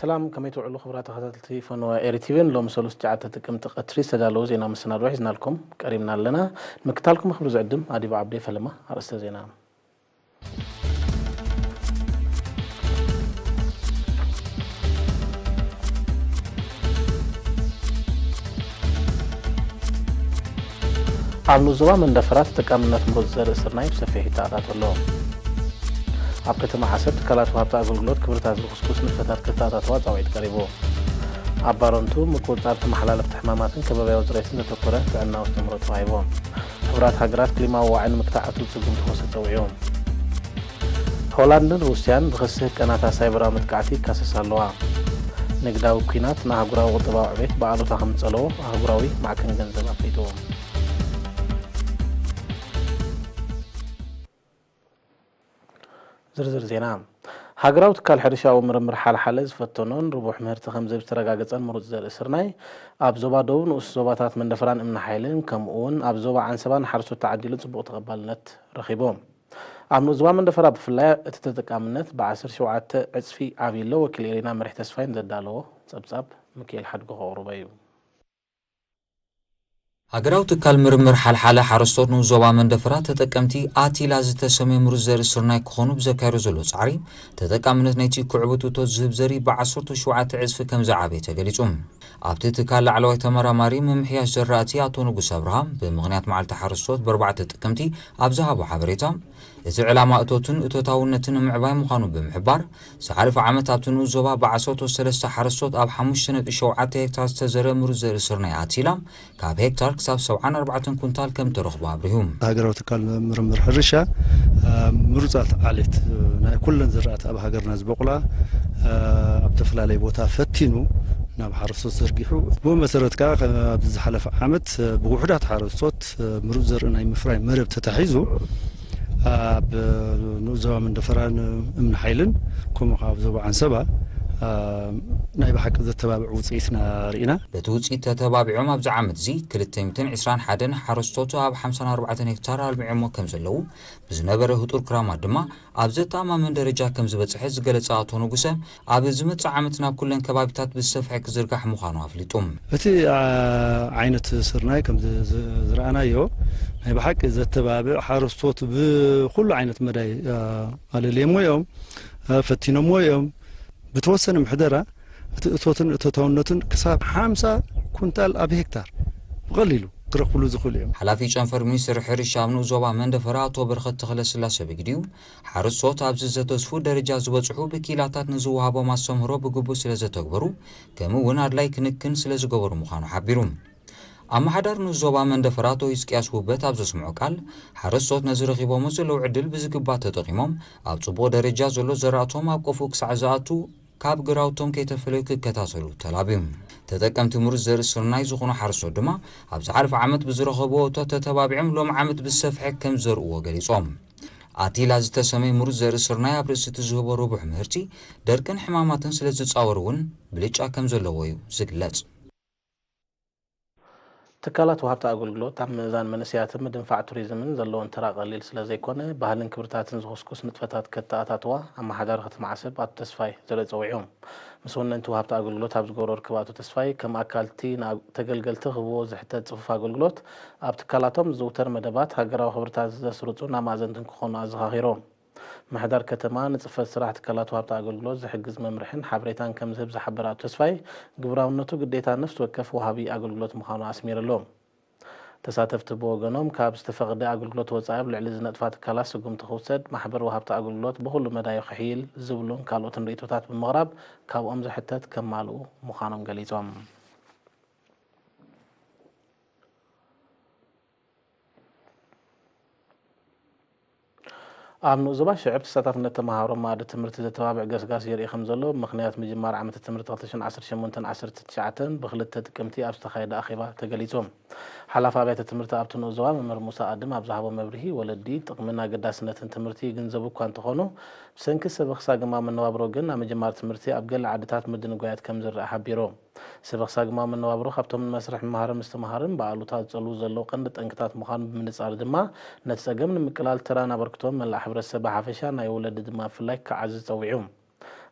ሰላም፣ ከመይ ትውዕሉ ክቡራት ተኸታተልቲ ፈነወ ኤሪ ቲቪ? ሎሚ ሰሉስ ትሽዓተ ጥቅምቲ ቀትሪ ዝተዳለዉ ዜና መሰናድኦ ሒዝናልኩም ቀሪብና ኣለና። ንምክታልኩም ክብሪ ዝዕድም ኣዲባ ዓብዴ ፈለማ። ኣርእስተ ዜና። ኣብ ንኡስ ዞባ መንደፈራ ተጠቃምነት ምሩፅ ዘርኢ ስርናይ ብሰፊሕ ይተኣታቶ ኣሎ። ኣብ ከተማ ዓሰብ ትካላት ወሃብቲ ኣገልግሎት ክብርታት ዝኹስኩስ ንጥፈታት ከተኣታተዋ ፃውዒት ቀሪቡ። ኣብ ባረንቱ ምቁፅፃር ተመሓላለፍቲ ሕማማትን ከባብያዊ ፅሬትን ዘተኮረ ጥዕናዊ ኣስተምህሮ ተዋሂቡ። ሕቡራት ሃገራት ክሊማዊ ዋዒ ንምግታእ ዕቱብ ስጉምቲ ክወስድ ፀዊዑ። ሆላንድን ሩስያን ብኽሲ ህቀናታት ሳይበራዊ መጥቃዕቲ ይካሰሳ ኣለዋ። ንግዳዊ ኲናት ንኣህጉራዊ ቁጠባዊ ዕቤት ብኣሉታ ከም ዝጸለዎ ኣህጉራዊ ማዕከን ገንዘብ ኣፍሊጡ። ዝርዝር ዜና። ሃገራዊ ትካል ሕርሻዊ ምርምር ሓልሓለ ዝፈተኖን ርቡሕ ምህርቲ ከም ዘብ ዝተረጋገጸን ምሩጽ ዘርኢ ስርናይ ኣብ ዞባ ደቡብ ንኡስ ዞባታት መንደፈራን እምኒ ሓይልን ከምኡ እውን ኣብ ዞባ ዓንሰባ ንሓረስቶት ተዓዲሉ ጽቡቕ ተቐባልነት ረኺቡ። ኣብ ንኡስ ዞባ መንደፈራ ብፍላይ እቲ ተጠቃምነት ብ ዓሰርተ ሸውዓተ ዕጽፊ ዓብዩ ኣሎ። ወኪል ኤሪና መሪሕ ተስፋይ ንዘዳለዎ ጸብጻብ ሚካኤል ሓድጎ ከቕርቦ እዩ። ሃገራዊ ትካል ምርምር ሓልሓለ ሓረስቶት ንኡስ ዞባ መንደፈራ ተጠቀምቲ ኣቲላ ዝተሰምየ ምሩዝ ዘርኢ ስርናይ ክኾኑ ብዘካየዶ ዘሎ ጻዕሪ ተጠቃምነት ናይቲ ክዕቡት እቶት ዝህብ ዘርኢ ብዓሰርተ ሸውዓተ ዕጽፊ ከም ዝዓበየ ተገሊጹ። ኣብቲ ትካል ላዕለዋይ ተመራማሪ ምምሕያሽ ዘራእቲ ኣቶ ንጉስ ኣብርሃም ብምኽንያት መዓልቲ ሓረስቶት ብኣርባዕተ ጥቅምቲ ኣብ ዝሃቦ ሓበሬታ፣ እቲ ዕላማ እቶትን እቶታውነትን ንምዕባይ ምዃኑ ብምሕባር፣ ዝሓለፈ ዓመት ኣብቲ ንኡስ ዞባ ብዓሰርተ ሰለስተ ሓረስቶት ኣብ ሓሙሽተ ነጥቢ ሸውዓተ ሄክታር ዝተዘርአ ምሩዝ ዘርኢ ስርናይ ኣቲላ ካብ ሄክታር ክሳብ ሰብዓን ኣርባዕተን ኩንታል ከም ተረኽቦ ኣብሪሁ። ሃገራዊ ትካል ምርምር ሕርሻ፣ አ፣ ምሩጻት ዓሌት ናይ ኩለን ዝራእቲ ኣብ ሃገርና ዝበቁላ፣ አ፣ ኣብ ተፈላለየ ቦታ ፈቲኑ ናብ ሓረስቶት ዘርጊሑ። ብኡ መሰረት ከኣ ከ-፣ ኣብዚ ዝሓለፈ ዓመት ብውሑዳት ሓረስቶት ምሩጽ ዘርኢ ናይ ምፍራይ መደብ ተታሒዙ ኣብ ንኡስ ዞባ መንደፈራን እምኒ ሓይልን ከምኡ ከኣ ኣብ ዞባ ዓንሰባ፣ አ፣ ናይ ብሓቂ ዘተባብዕ ውጽኢትና ርኢና። በቲ ውጽኢት ተተባቢዖም ኣብዚ ዓመት እዚ ክልተ ሚእትን ዕስራን ሓደን ሓረስቶት ኣብ ሓምሳን ኣርባዕተን ሄክታር ኣልሚዖሞ ከም ዘለዉ፣ ብዝነበረ ህጡር ክራማት ድማ ኣብ ዘተኣማምን ደረጃ ከም ዝበጽሐ ዝገለጸ ኣቶ ንጉሰ፣ ኣብ ዝመጽእ ዓመት ናብ ኩለን ከባቢታት ብዝሰፍሐ ክዝርጋሕ ምዃኑ ኣፍሊጡ። እቲ፣ አ፣ ዓይነት ስርናይ ከም ዝ-፣ ዝ-፣ ዝረኣናዮ ናይ ብሓቂ ዘተባብዕ ሓረስቶት ብኹሉ ዓይነት መዳይ፣ አ፣ ኣለልየሞ እዮም፣ አ፣ ፈቲኖሞ እዮም። ብተወሰነ ምሕደራ እቲ እቶትን እቶታውነቱን ክሳብ ሓምሳ ኩንታል ኣብ ሄክታር ብቐሊሉ ክረኽብሉ ዝኽእሉ እዮም። ሓላፊ ጨንፈር ሚኒስትሪ ሕርሻ ኣብ ንኡስ ዞባ መንደፈራ ኣቶ በረኸት ተኽለስላሴ ብግዲኡ፣ ሓረስቶት ኣብዚ ዘተስፉ ደረጃ ዝበጽሑ ብኪላታት ንዝወሃቦም ኣስተምህሮ ብግቡእ ስለ ዘተግበሩ፣ ከምኡ እውን ኣድላይ ክንክን ስለ ዝገበሩ ምዃኑ ሓቢሩ። ኣመሓዳሪ ንኡስ ዞባ መንደፈራ ኣቶ ህዝቅያስ ውበት ኣብ ዘስምዖ ቃል፣ ሓረስቶት ነዚ ረኺቦሞ ዘለዉ ዕድል ብዝግባእ ተጠቒሞም፣ ኣብ ጽቡቕ ደረጃ ዘሎ ዘራእቶም ኣብ ቆፎ ክሳዕ ዝኣቱ፣ ካብ ግራውቶም ከይተፈለዩ ክከታተሉ ተላብዩ። ተጠቀምቲ ምሩዝ ዘርኢ ስርናይ ዝኾኑ ሓረስቶት ድማ፣ ኣብ ዝሓለፈ ዓመት ብዝረኸብዎ እቶት ተተባቢዖም፣ ሎም ዓመት ብዝሰፍሐ ከም ዝዘርእዎ ገሊጾም። ኣቲላ ዝተሰመየ ምሩዝ ዘርኢ ስርናይ ኣብ ርእሲ እቲ ዝህቦ ርቡሕ ምህርቲ፣ ደርቅን ሕማማትን ስለ ዝጻወር እውን ብልጫ ከም ዘለዎ እዩ ዝግለጽ። ትካላት ወሃብቲ ኣገልግሎት ኣብ ምእዛን መንእሰያትን ምድንፋዕ ቱሪዝምን ዘለዎን ተራ ቀሊል ስለ ዘይኮነ፣ ባህልን ክብርታትን ዝኹስኩስ ንጥፈታት ከተኣታትዋ ኣመሓዳሪ ከተማ ዓሰብ ኣቶ ተስፋይ ዘርእ ጸዊዑ። ምስ ወነንቲ ወሃብቲ ኣገልግሎት ኣብ ዝገበሮ ርክብ ኣቶ ተስፋይ፣ ከም ኣካል እቲ ንኣግ-፣ ተገልገልቲ ክህብዎ ዝሕተት ጽፉፍ ኣገልግሎት፣ ኣብ ትካላቶም ዝዝውተር መደባት ሃገራዊ ክብርታት ዘስርጹን ኣማእዘንትን ክኾኑ ኣዘኻኺሩ። ምሕዳር ከተማ ንጽፈት ስራሕ ትካላት ወሃብቲ ኣገልግሎት ዝሕግዝ መምርሕን ሓበሬታን ከም ዝህብ ዝሓበረ ኣቶ ተስፋይ፣ ግብራውነቱ ግዴታ ነፍሲ ወከፍ ወሃቢ ኣገልግሎት ምዃኑ ኣስሚርሉ። ተሳተፍቲ ብወገኖም፣ ካብ ዝተፈቕደ ኣገልግሎት ወጻኢ ኣብ ልዕሊ ዝነጥፋ ትካላት ስጉምቲ ክውሰድ፣ ማሕበር ወሃብቲ ኣገልግሎት ብኹሉ መዳዩ ክሕይል ዝብሉን ካልኦትን ርእይቶታት ብምቕራብ፣ ካብኦም ዝሕተት ከማልኡ ምዃኖም ገሊጾም። ኣብ ንኡስ ዞባ ሽዕብ ተሳታፍነት ተመሃሮ መኣዲ ትምህርቲ ዘተባብዕ ገስጋስ የርኢ ከም ዘሎ፣ ምኽንያት ምጅማር ዓመተ ትምህርቲ ክልተ ሽሕን ዓሰርተ ሸሞንተን ዓሰርተ ትሽዓተን ብክልተ ጥቅምቲ ኣብ ዝተኻየደ ኣኼባ ተገሊጹ። ሓላፊ ኣብያተ ትምህርቲ ኣብቲ ንኡስ ዞባ መምህር ሙሳ ኣድም ኣብ ዝሃቦ መብርሂ፣ ወለዲ ጥቕምን ኣገዳስነትን ትምህርቲ ይግንዘቡ እኳ እንተኾኑ፣ ብሰንኪ ሰበኽ ሳግማ መነባብሮ ግን ኣብ ምጅማር ትምህርቲ ኣብ ገለ ዓድታት ምድንጓያት ከም ዝረኣ ሓቢሩ። ሰበኽ ሳግማ መነባብሮ ካብቶም ንመስርሕ ምምሃርን ምስትምሃርን ብኣሉታ ዝጸልዉ ዘለዉ ቀንዲ ጠንቅታት ምዃኑ ብምንጻር ድማ፣ ነቲ ጸገም ንምቅላል ተራን ኣበርክቶን መላእ ሕብረተሰብ ብሓፈሻ ናይ ወለዲ ድማ ብፍላይ ክዓዝዝ ጸዊዑ።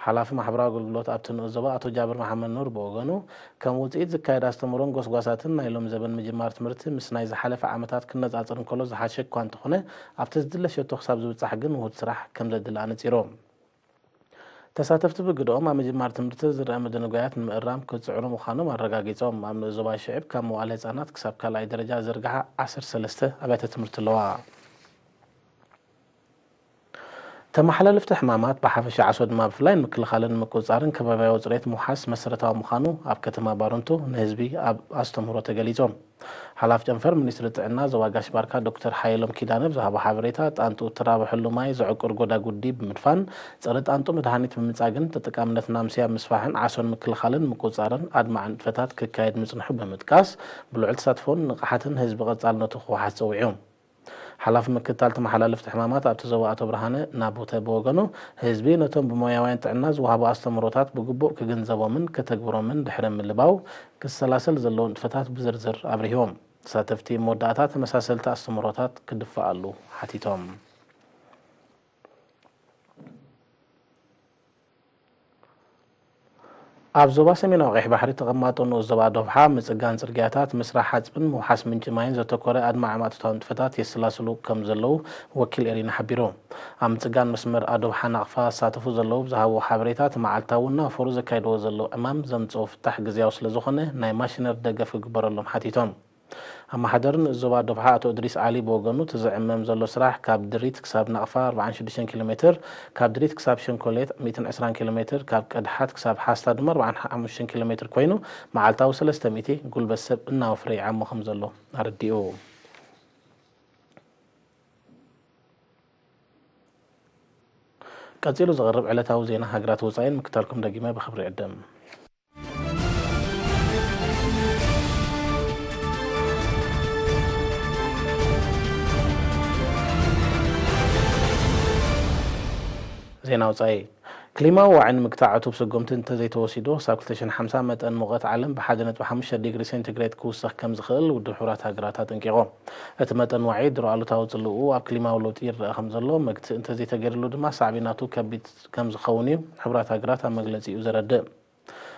ሓላፊ ማሕበራዊ ኣገልግሎት ኣብቲ ንኡስ ዞባ ኣቶ ጃብር መሓመድ ኑር ብወገኑ፣ ከም ውጽኢት ዝካየድ ኣስተምህሮን ጎስጓሳትን ናይ ሎም ዘበን ምጅማር ትምህርቲ ምስ ናይ ዝሓለፈ ዓመታት ክነጻጸር እንከሎ ዝሓሸ እኳ እንተኾነ፣ ኣብቲ ዝድለ ሸቶ ክሳብ ዝብጻሕ ግን ውሁድ ስራሕ ከም ዘድሊ ኣነጺሩ። ተሳተፍቲ ብግደኦም፣ ኣብ ምጅማር ትምህርቲ ዝረኣ ምድንጓያት ንምእራም ክጽዕሩ ምዃኖም ኣረጋጊጾም። ኣብ ንኡስ ዞባ ሽዕብ ካብ መዋእለ ህጻናት ክሳብ ካልኣይ ደረጃ ዝርግሓ ዓሰርተ ሰለስተ ኣብያተ ትምህርቲ ኣለዋ። ተመሓላለፍቲ ሕማማት ብሓፈሻ ዓሶ ድማ ብፍላይ ንምክልኻልን ንምቁጽጻርን ከባብያዊ ጽሬት ምውሓስ መሰረታዊ ምዃኑ ኣብ ከተማ ባረንቱ ንህዝቢ ኣብ ኣስተምህሮ ተገሊጹ። ሓላፊ ጨንፈር ሚኒስትሪ ጥዕና ዞባ ጋሽ ባርካ ዶክተር ሓየሎም ኪዳነ ብዝሃቦ ሓበሬታ፣ ጣንጡ እተራብሐሉ ማይ ዘዕቁር ጎዳጉዲ ብምድፋን፣ ጸረ ጣንጡ መድሃኒት ብምጻግን ተጠቃምነት ናምሲ ኣብ ምስፋሕን ዓሶን ምክልኻልን ምቁጽጻርን ኣድማዒ ንጥፈታት ክካየድ ምጽንሑ ብምጥቃስ፣ ብልዑል ተሳትፎን ንቕሓትን ህዝቢ ቀጻልነቱ ክወሓስ ጸዊዑ። ሓላፊ ምክትታል ተመሓላለፍቲ ሕማማት ኣብቲ ዞባ ኣቶ ብርሃነ ናቡተ ብወገኑ፣ ህዝቢ ነቶም ብሞያውያን ጥዕና ዝወሃቡ ኣስተምህሮታት ብግቡእ ክግንዘቦምን ከተግብሮምን ድሕሪ ምልባው፣ ክሰላሰል ዘለዎ ንጥፈታት ብዝርዝር ኣብሪሆም። ተሳተፍቲ መወዳእታ ተመሳሰልቲ ኣስተምህሮታት ክድፈኣሉ ሓቲቶም። ኣብ ዞባ ሰሜናዊ ቀይሕ ባሕሪ ተቐማጦ ንኡስ ዞባ ዶብሓ፣ ምጽጋን ጽርግያታት፣ ምስራሕ ሓጽብን ምውሓስ ምንጪ ማይን ዘተኮረ ኣድማዒ ማእቶታዊ ንጥፈታት የሰላስሉ ከም ዘለዉ ወኪል ኤሪና ሓቢሩ። ኣብ ምጽጋን መስመር ኣዶብሓ ናቕፋ ዝሳተፉ ዘለዉ ብዝሃብዎ ሓበሬታ፣ እቲ መዓልታዊ እናወፈሩ ዘካይድዎ ዘለዉ ዕማም ዘምጽኦ ፍታሕ ግዝያዊ ስለ ዝኾነ፣ ናይ ማሽነሪ ደገፍ ክግበረሎም ሓቲቶም። ኣመሓደር ንኡስ ዞባ ዶብሓ ኣቶ እድሪስ ዓሊ ብወገኑ፣ እቲ ዝዕመም ዘሎ ስራሕ ካብ ድሪት ክሳብ ናቕፋ ኣርባዓን ሽዱሽተን ኪሎ ሜትር፣ ካብ ድሪት ክሳብ ሸንኮሌት ሚእትን ዕስራን ኪሎ ሜትር፣ ካብ ቀድሓት ክሳብ ሓስታ ድማ ኣርባዓን ሓሙሽተን ኪሎ ሜትር ኮይኑ፣ መዓልታዊ ሰለስተ ሚእቲ ጉልበት ሰብ እናወፍረ ይዓሞ ከም ዘሎ ኣረዲኡ። ቀጺሉ ዝቐርብ ዕለታዊ ዜና ሃገራት ወጻኢን ምክታልኩም ደጊመ ብኽብሪ ይዕድም። ዜና ወጻኢ። ክሊማዊ ዋዒ ንምግታእ ዕቱብ ስጉምቲ እንተዘይተወሲዱ፣ ክሳብ ክልተ ሽሕን ሓምሳን መጠን ሙቐት ዓለም ብሓደ ነጥቢ ሓሙሽተ ዲግሪ ሴንቲግሬድ ክውሰኽ ከም ዝኽእል ውድብ ሕቡራት ሃገራት ኣጠንቂቑ። እቲ መጠን ዋዒ ድሮ ኣሉታዊ ጽልኡ ኣብ ክሊማዊ ለውጢ ይረኣ ከም ዘሎ፣ መግትኢ እንተዘይተገይርሉ ድማ ሳዕቤናቱ ከቢድ ከም ዝኸውን እዩ ሕቡራት ሃገራት ኣብ መግለጺኡ ዘረድእ።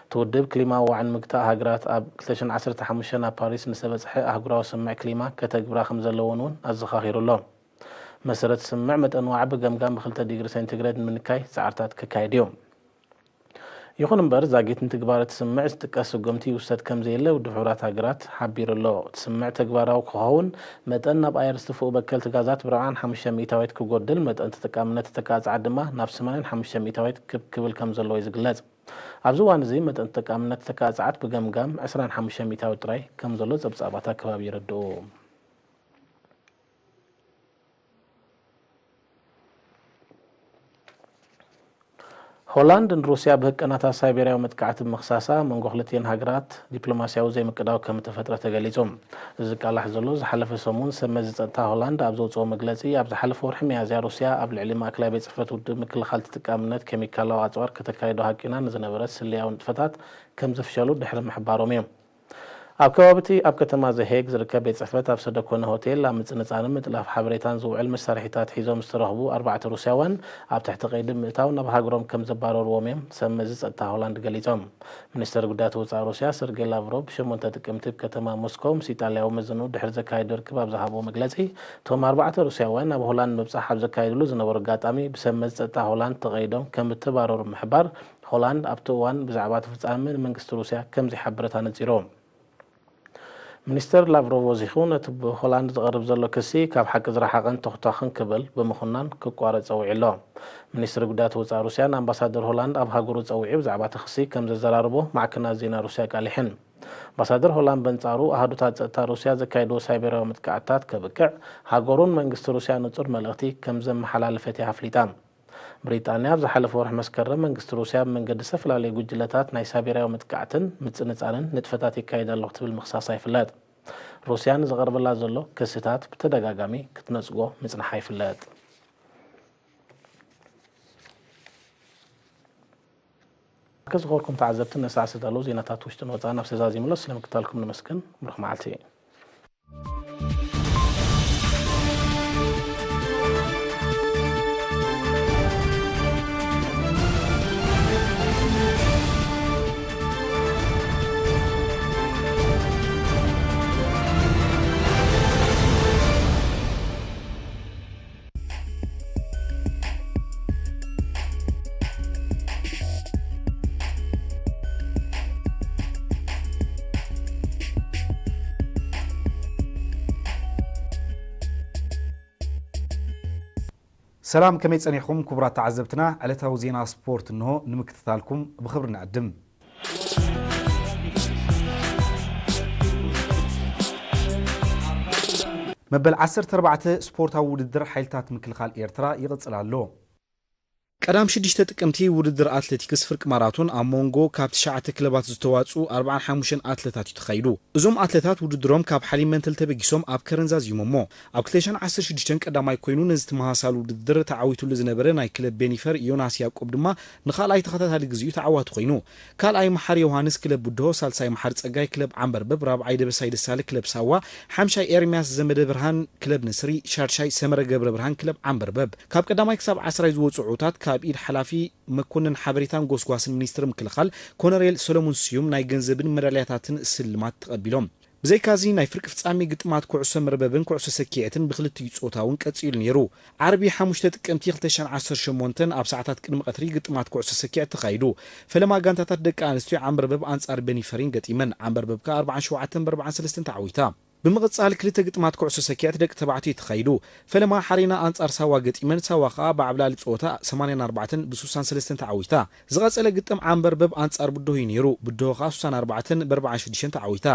እቲ ውድብ ክሊማዊ ዋዒ ንምግታእ ሃገራት ኣብ ክልተ ሽሕን ዓሰርተ ሓሙሽተን ኣብ ፓሪስ ንዝተበጽሐ ኣህጉራዊ ስምምዕ ክሊማ ከተግብራ ከም ዘለወን እውን ኣዘኻኺሩ ኣሎ። መሰረት ስምምዕ መጠን ዋዒ ብገምጋም ብክልተ ዲግሪ ሴንቲግሬድ ንምንካይ ጻዕርታት ክካየድ እዩ። ይኹን እምበር፣ ዛጊት ንትግባረ እቲ ስምምዕ ዝጥቀስ ስጉምቲ ይውሰድ ከም ዘየለ ውድብ ሕቡራት ሃገራት ሓቢሩ ኣሎ። እቲ ስምምዕ ተግባራዊ ክኸውን፣ መጠን ናብ ኣየር ዝትፍኡ በከልቲ ጋዛት ብርብዓን ሓሙሽተ ሚእታዊት ክጎድል፣ መጠን ተጠቃምነት ተቃጽዓ ድማ ናብ ሰማንያን ሓሙሽተ ሚእታዊት ክብ ክብል ከም ዘለዎ እዩ ዝግለጽ። ኣብዚ እዋን እዚ፣ መጠን ተጠቃምነት ተቃጽዓት ብገምጋም ዕስራን ሓሙሽተ ሚእታዊት ጥራይ ከም ዘሎ ጸብጻባት ኣከባቢ የረድኡ። ሆላንድ ንሩስያ ብህቀናታት ሳይቤርያዊ መጥቃዕቲ ብምኽሳሳ፣ መንጎ ክልቲኤን ሃገራት ዲፕሎማስያዊ ዘይምቅዳው ከም እተፈጥረ ተገሊጹ። እዚ ዝቃላሕ ዘሎ ዝሓለፈ ሰሙን፣ ሰብ መዚ ጸጥታ ሆላንድ ኣብ ዘውጽኦ መግለጺ፣ ኣብ ዝሓለፈ ወርሒ ሚያዝያ ሩስያ ኣብ ልዕሊ ማእከላይ ቤት ጽሕፈት ውድብ ምክልኻል ተጠቃምነት ኬሚካላዊ ኣጽዋር ከተካይዶ ሃቂና ንዝነበረት ስለያዊ ንጥፈታት ከም ዝፍሸሉ ድሕሪ ምሕባሮም እዩ። ኣብ ከባቢ እቲ ኣብ ከተማ ዘ ሄግ ዝርከብ ቤት ጽሕፈት ኣብ ዝተደኮነ ሆቴል ኣብ ምጽንጻንን ምጥላፍ ሓበሬታን ዝውዕል መሳርሒታት ሒዞም ዝተረኽቡ ኣርባዕተ ሩስያውያን ኣብ ትሕቲ ቀይዲ ብምእታው ናብ ሃገሮም ከም ዘባረርዎም እዮም ሰብ መዚ ጸጥታ ሆላንድ ገሊጾም። ሚኒስተር ጉዳያት ወጻኢ ሩስያ ሰርጌይ ላቭሮቭ ብሸሞንተ ጥቅምቲ ኣብ ከተማ ሞስኮ ምስ ኢጣልያዊ መዘንኡ ድሕሪ ዘካየዶ ርክብ ኣብ ዝሃብዎ መግለጺ፣ እቶም ኣርባዕተ ሩስያውያን ናብ ሆላንድ ምብጻሕ ኣብ ዘካየድሉ ዝነበሩ ኣጋጣሚ ብሰብ መዚ ጸጥታ ሆላንድ ተቐይዶም ከም እተባረሩ ምሕባር፣ ሆላንድ ኣብቲ እዋን ብዛዕባ እቲ ፍጻመ ንመንግስቲ ሩስያ ከም ዘይሓበረት ኣነጺሩ። ሚኒስተር ላቭሮቭ ወሲኹ፣ ነቲ ብሆላንድ ዝቐርብ ዘሎ ክሲ ካብ ሓቂ ዝረሓቐን ተኹታኽን ክብል ብምኹናን ክቋረጽ ጸዊዑ ኣሎ። ሚኒስትሪ ጉዳያት ወጻኢ ሩስያ ንኣምባሳደር ሆላንድ ኣብ ሃገሩ ጸዊዑ ብዛዕባ እቲ ክሲ ከም ዘዘራርቦ ማዕከናት ዜና ሩስያ ኣቃሊሐን። ኣምባሳደር ሆላንድ በንጻሩ፣ ኣሃዱታት ጸጥታ ሩስያ ዘካየድዎ ሳይበራዊ መጥቃዕትታት ከብቅዕ፣ ሃገሩን መንግስቲ ሩስያ ንጹር መልእኽቲ ከም ዘመሓላለፈት እያ ኣፍሊጣ። ብሪጣንያ ኣብ ዝሓለፈ ወርሒ መስከረም መንግስቲ ሩስያ ብመንገዲ ዝተፈላለዩ ጉጅለታት ናይ ሳይቤርያዊ መጥቃዕትን ምጽንጻንን ንጥፈታት የካይድ ኣሎ ክትብል ምኽሳሳ ይፍለጥ። ሩስያ ንዝቐርበላ ዘሎ ክስታት ብተደጋጋሚ ክትነጽጎ ምጽንሓ ይፍለጥ። ከዝኸርኩም ተዓዘብቲ ነሳዕ ዝተዳለዉ ዜናታት ውሽጥን ወጻእን ኣብ ሰዛዚምሎ ስለምክታልኩም ንመስክን። ብሩኽ መዓልቲ። ሰላም፣ ከመይ ጸኒሕኩም ክቡራት ተዓዘብትና? ዕለታዊ ዜና ስፖርት እንሆ ንምክትታልኩም ብኽብሪ ንዕድም። መበል ዓሰርተ ኣርባዕተ ስፖርታዊ ውድድር ሓይልታት ምክልኻል ኤርትራ ይቕጽል ኣሎ። ቀዳም ሽዱሽተ ጥቅምቲ ውድድር ኣትሌቲክስ ፍርቂ ማራቶን ኣብ መንጎ ካብ ትሽዓተ ክለባት ዝተዋጽኡ ኣርባዓን ሓሙሽተን ኣትለታት እዩ ተኻይዱ። እዞም ኣትለታት ውድድሮም ካብ ሓሊመንተል ተበጊሶም ኣብ ከረን ዛዚሞሞ። ኣብ ክልተ ሽሕን ዓሰርተ ሽዱሽተን ቀዳማይ ኮይኑ ነዚ ተመሳሳሊ ውድድር ተዓዊትሉ ዝነበረ ናይ ክለብ ቤኒፈር ዮናስ ያዕቆብ ድማ ንኻልኣይ ተኸታታሊ ግዚኡ ተዓዋቲ ኮይኑ። ካልኣይ መሓር ዮሃንስ ክለብ ብድሆ፣ ሳልሳይ መሓር ጸጋይ ክለብ ዓምበርበብ፣ ራብዓይ ደበሳይ ደሳለ ክለብ ሳዋ፣ ሓምሻይ ኤርምያስ ዘመደ ብርሃን ክለብ ንስሪ፣ ሻድሻይ ሰመረ ገብረ ብርሃን ክለብ ዓምበርበብ። ካብ ቀዳማይ ክሳብ ዓስራይ ዝወጹ ዕዉታት ካብ ኢድ ሓላፊ መኮንን ሓበሬታን ጎስጓስን ሚኒስትሪ ምክልኻል ኮነሬል ሰሎሞን ስዩም ናይ ገንዘብን መዳልያታትን ስልማት ተቐቢሎም። ብዘይካዚ ናይ ፍርቂ ፍጻሜ ግጥማት ኩዕሶ መርበብን ኩዕሶ ሰኪዔትን ብክልቲኡ ጾታ እውን ቀጺሉ ነይሩ። ዓርቢ ሓሙሽተ ጥቅምቲ ክልተ ሽሕን ዓሰርተ ሸሞንተን ኣብ ሰዓታት ቅድሚ ቀትሪ ግጥማት ኩዕሶ ሰኪዔት ተኻይዱ። ፈለማ ጋንታታት ደቂ ኣንስትዮ ዓምበርበብ ኣንጻር ቤኒፈሪን ገጢመን። ዓምበርበብ ከኣ ኣርባዓን ሸውዓተን ብ ኣርባዓን ሰለስተን ተዓዊታ። ብምቕጻል ክልተ ግጥማት ኩዕሶ ሰኪዔት ደቂ ተባዕትዮ ተኻይዱ። ፈለማ ሓሬና ኣንጻር ሳዋ ገጢመን፣ ሳዋ ከኣ ብዓብላሊ ጸወታ ሰማንያን ኣርባዕተን ብ ስሳን ሰለስተን ተዓዊታ። ዝቐጸለ ግጥም ዓምበርበብ ኣንጻር ብድሆ እዩ ነይሩ። ብድሆ ከኣ ስሳን ኣርባዕተን ብ ኣርባዓን ሽዱሽተን ተዓዊታ።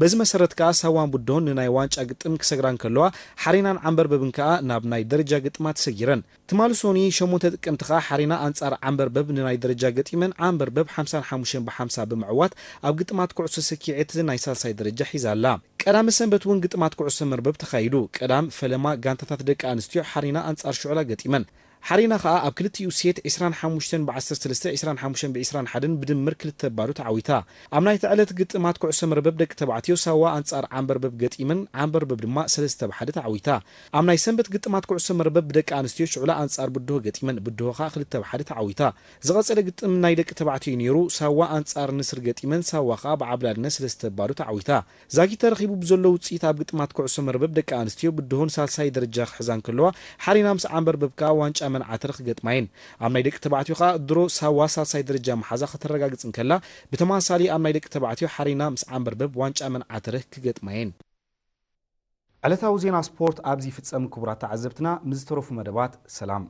በዚ መሰረት ከኣ ሳዋን ብድሆን ንናይ ዋንጫ ግጥም ክሰግራ እንከለዋ፣ ሓሬናን ዓምበርበብን ከኣ ናብ ናይ ደረጃ ግጥማት ተሰጊረን። ትማሊ ሶኒ ሸሞንተ ጥቅምቲ ከኣ ሓሬና ኣንጻር ዓምበርበብ ንናይ ደረጃ ገጢመን፣ ዓምበርበብ ሓምሳን ሓሙሽተን ብ ሓምሳ ብምዕዋት ኣብ ግጥማት ኩዕሶ ሰኪዔት ናይ ሳልሳይ ደረጃ ሒዛ ኣላ። ቀዳመ ሰንበት እውን ግጥማት ኩዕሶ መርበብ ተኻይዱ። ቀዳም ፈለማ ጋንታታት ደቂ ኣንስትዮ ሓሬና ኣንጻር ሽዑላ ገጢመን። ሓሬና ከኣ ኣብ ክልቲኡ ሴት ዕስራን ሓሙሽተን ብ ዓሰርተ ሰለስተ፣ ዕስራን ሓሙሽተን ብ ዕስራን ሓደን ብድምር ክልተ ባዶ ተዓዊታ። ኣብ ናይታ ዕለት ግጥማት ኩዕሶ መርበብ ደቂ ተባዕትዮ ሳዋ ኣንጻር ዓምበርበብ ገጢመን፣ ዓምበርበብ ድማ ሰለስተ ብ ሓደ ተዓዊታ። ኣብ ናይ ሰንበት ግጥማት ኩዕሶ መርበብ ብደቂ ኣንስትዮ ሽዑላ ኣንጻር ብድሆ ገጢመን፣ ብድሆ ከኣ ክልተ ብ ሓደ ተዓዊታ። ዝቐጸለ ግጥም ናይ ደቂ ተባዕትዮ እዩ ነይሩ። ሳዋ ኣንጻር ንስር ገጢመን፣ ሳዋ ከኣ ብዓብላልነት ሰለስተ ባዶ ተዓዊታ። ዛጊት ተረኺቡ ብዘሎ ውጽኢት ኣብ ግጥማት ኩዕሶ መርበብ ደቂ ኣንስትዮ ብድሆን ሳልሳይ ደረጃ ክሕዛ እንከለዋ፣ ሓሬና ምስ ዓምበርበብ ከኣ ዋንጫ መንዓትረ ክገጥማ እየን። ኣብ ናይ ደቂ ተባዕትዮ ከኣ ድሮ ሳዋ ሳልሳይ ደረጃ መሓዛ ከተረጋግጽ እንከላ፣ ብተመሳሳሊ ኣብ ናይ ደቂ ተባዕትዮ ሓሬና ምስ ዓምበርበብ ዋንጫ መንዓትረ ክገጥማ እየን። ዕለታዊ ዜና ስፖርት ኣብዚ ይፍጸም። ክቡራት ተዓዘብትና፣ ምስ ዝተረፉ መደባት ሰላም።